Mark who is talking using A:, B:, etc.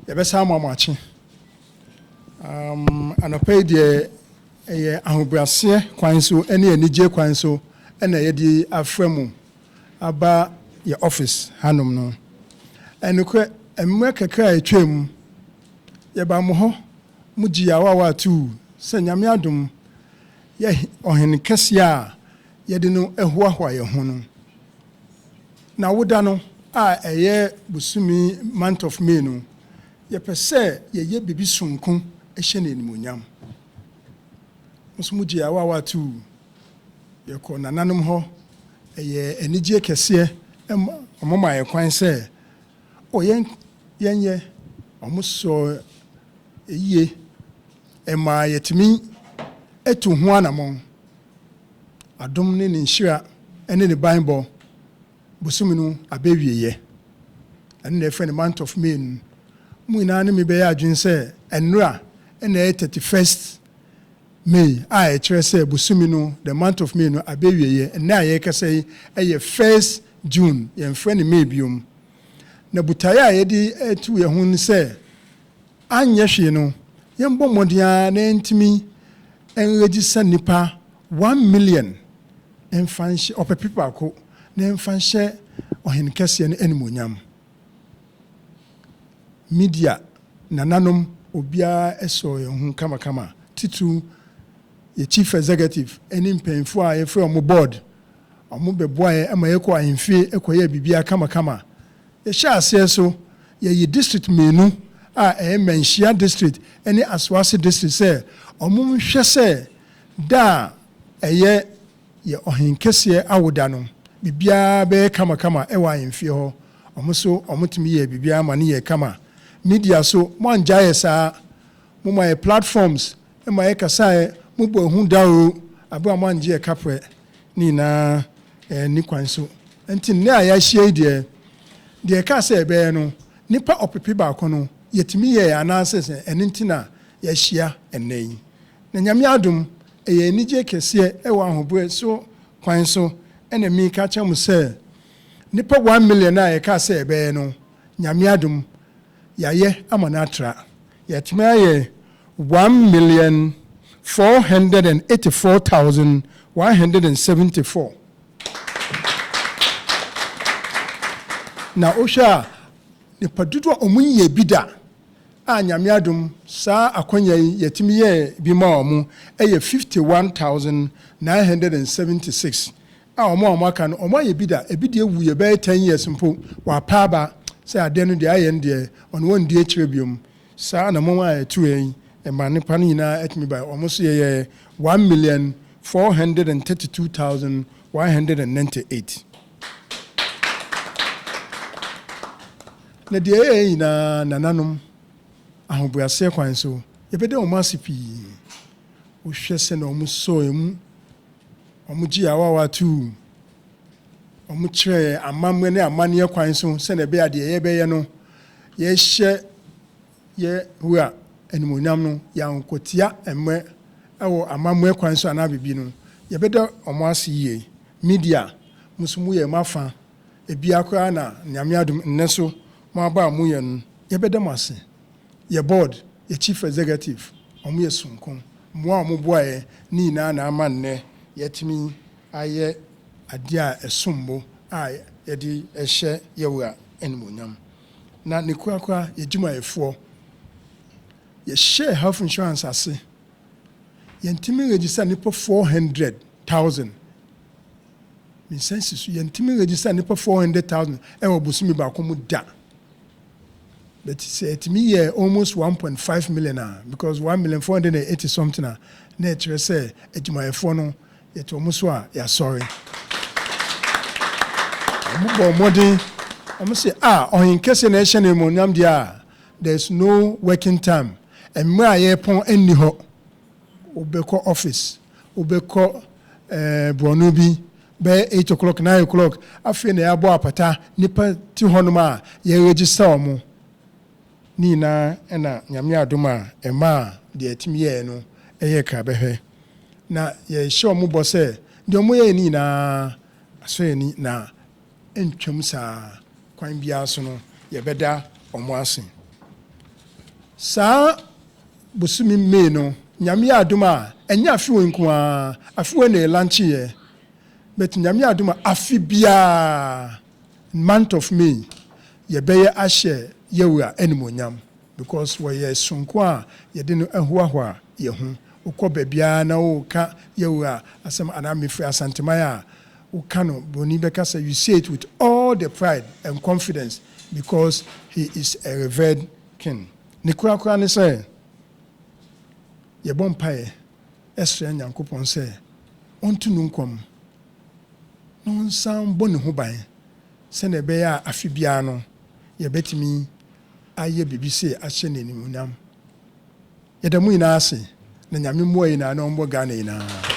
A: Yɛbɛsan ama mo akye. Um, anɔpa yi deɛ ɛyɛ ahobrɛaseɛ kwan so ne anigye kwan so na yɛde afrɛ mo aba yɛ office hanom no. Ɛnokorɛ, mmerɛ kakra a ɛtwaa mu, yɛbaa mo hɔ, mo gyee awaawa atuu sɛ Nyame adom yɛ ɔhene kɛseɛ a yɛde no hoahoa yɛn ho no. Na woda no a ɛyɛ bosome month of May no, yɛpɛ sɛ yɛyɛ biribi sononko hyɛ no animuonyam. Mo nso mogyee awaawa atuu. Yɛkɔɔ nananom hɔ. Ɛyɛɛ anigyeɛ kɛseɛ ma wɔmaa yɛn kwan sɛ o yɛn yɛnyɛ. Wɔsɔɔ yie. Ɛmaa yɛtumi tuu ho anammɔn. Adom ne ne nhyira ne ne banbɔ bosome no abɛwieɛ. Ɛno na yɛfrɛ no month of May no. Mo nyinaa ne me bɛyɛ adwene sɛ ɛnnora na ɛyɛ 31st May a ɛkyerɛ sɛ bosome no, the month of May no abɛwieɛ. Ɛnnɛ a yɛrekasa yi yɛ 1st June, yɛmfrɛ no May biom. Na botaeɛ a yɛde tu yɛn ho ne sɛ anyɛ hwee no, yɛmbɔ mmɔden ara na yɛntumi nregister nnipa 1,000,000 mfa nhyɛ ɔpepe baako na yɛmfa nhyɛ ɔhene kɛseɛ no animuonyam. Media nananom obiara sɔɔ yɛn ho kamakama, titiriw yɛ chief executive ne mpanyinfoɔ a yɛfrɛ wɔn board, wɔn bɛboa yɛn ma yɛkɔ ahemfie kɔyɛɛ biribiara kamakama. Yɛhyɛɛ aseɛ so, yɛyi district mmienu a ɛyɛ Manhyia district ne Asoase district sɛ wɔn nhwɛ sɛ da a ɛyɛ yɛ ɔhenkɛseɛ awoda no, biribiara bɛyɛ kamakama wɔ ahemfie hɔ. Wɔn nso wɔtumi yɛɛ biribiara ma no yɛɛ kama. Media so, moangyae yɛ saa. Moma yɛ platforms ma yɛkasaeɛ, mobɔɔ ehu dawuro berɛ a moangye yɛ kaprɛ. Ne nyinaa ɛnni kwan so. Nti nnɛ a yɛahyia yi deɛ, deɛ yɛkaa sɛ yɛbɛyɛ no, nnipa ɔpepe baako no, yɛtumi yɛeɛ anaasɛ sɛ ɛno nti na yɛahyia ɛnnɛ yi. Na Nyame adom, ɛyɛ anigyeɛ kɛseɛ wɔ ahobrɛ so kwan so na mereka akyerɛ mo sɛ, nnipa 1,000,000 a yɛkaa sɛ yɛbɛyɛ no, Nyame adom, yɛayɛ ama no atra. Yɛatumi ayɛ 1,484,174. Na wohwɛ a, nnipa dodoɔ a wɔnyɛɛ bi da a Nyame adom saa akwanya yi yɛtumi yɛɛ bi maa wɔn yɛ 51,976 a wɔn a wɔaka no wɔayɛ bi da, ebi deɛ wuiɛ bɛyɛ 10 years mpo wɔapa aba sɛ adeɛ no deɛ ayɛ no deɛ ɔno wɔndi akyire biom. Saa anammɔn a yɛtuiɛ yi ɛmaa nnipa no nyinaa tumi baeɛ, wɔn nso yɛyɛɛ 1,432,198. Na deɛ yɛyɛ nyinaa, nananom, ahobrɛaseɛ kwan so, yɛbɛda wɔn ase pii. Wohwɛ sɛdeɛ wɔsɔɔ yɛn mu, wɔgyee awaawa tuu, wɔkyerɛɛ yɛn amammerɛ ne amanneɛ kwan so sɛdeɛ ɛbɛyɛ a deɛ yɛbɛyɛ no, yɛhyɛ yɛ Wura animuonyam no, yɛankɔtia mmerɛ wɔ amammerɛ kwan so anaa biribi no, yɛbɛda wɔn ase yie. Media, mo nso moyɛ mo afa. Ebia koraa na Nyame adom nnɛ so moaba a moyɛ no, yɛbɛda mo ase. Yɛ board, yɛ chief executive, wɔn yɛ sononko. Mmoa a wɔboa yɛn ne nyinaa na ama nnɛ yɛatumi ayɛ adeɛ a ɛsom bo a yɛde hyɛ yɛ Wura animuonyam. Na ne korakora yɛ dwumayɛfoɔ. Yɛhyɛɛ health insurance ase. Yɛntumi register nnipa 400,000. Me nsa si so, yɛntumi register nnipa 400,000 ɛwɔ bosome baako mu da. But sɛ ɛtumi yɛ almost 1.5 million a, because 1,480,000 something a, na ɛkyerɛ sɛ adwumayɛfoɔ no, yɛte wɔn so a yɛasɔre. Wɔn bɔ mmɔden, wɔn sɛ, ah, ɔhen kɛseɛ na ɛhyɛ no animuonyam deɛ a, there is no working time. Mmerɛ a yɛrepɔn nni hɔ. Wobɛkɔ office, wobɛkɔ eh, borɔno bi, bɛyɛ 8 o'clock, 9 o'clock, afei na yɛabɔ apata, nnipa te hɔnom a yɛregister wɔn. Ne nyinaa ɛna Nyame adom a ɛmaa deɛ ɛtumi yɛɛ no ɛyɛɛ krabɛhwɛ. Na yɛhyɛ wɔn bɔ sɛ deɛ wɔyɛɛ no nyinaa asɔ yɛn ani na ɛntwam saa, kwan biara so no yɛbɛda wɔn ase. Saa bosome May no, Nyame yɛ adom a, ɛnyɛ afe wei nko ara, afe wei na yɛlankyeeɛ, but Nyame yɛ adom a, afe biara month of May yɛbɛyɛ ahyɛ Yɛwura animuonyam because wɔyɛ sononko a yɛde no ahoahoa yɛn ho. Wokɔ baabiara na woka Yɛwura asɛm anaa mefiri Asanteman a, woka no, Broni bɛka sɛ you say it with all the pride and confidence because he is a revered king. Ne korakora ne sɛ yɛbɔ mpaeɛ srɛ Nyankopɔn sɛ ɔnto no nkwa mu na ɔnsan bɔ ne ho ban sɛnea ɛbɛyɛ a afe biara no yɛbɛtumi ayɛ biribi sei ahyɛ no animuonyam. Yɛda mo nyinaa ase na Nyame mmoa yɛn nyinaa na ɔmmɔ Ghana nyinaa.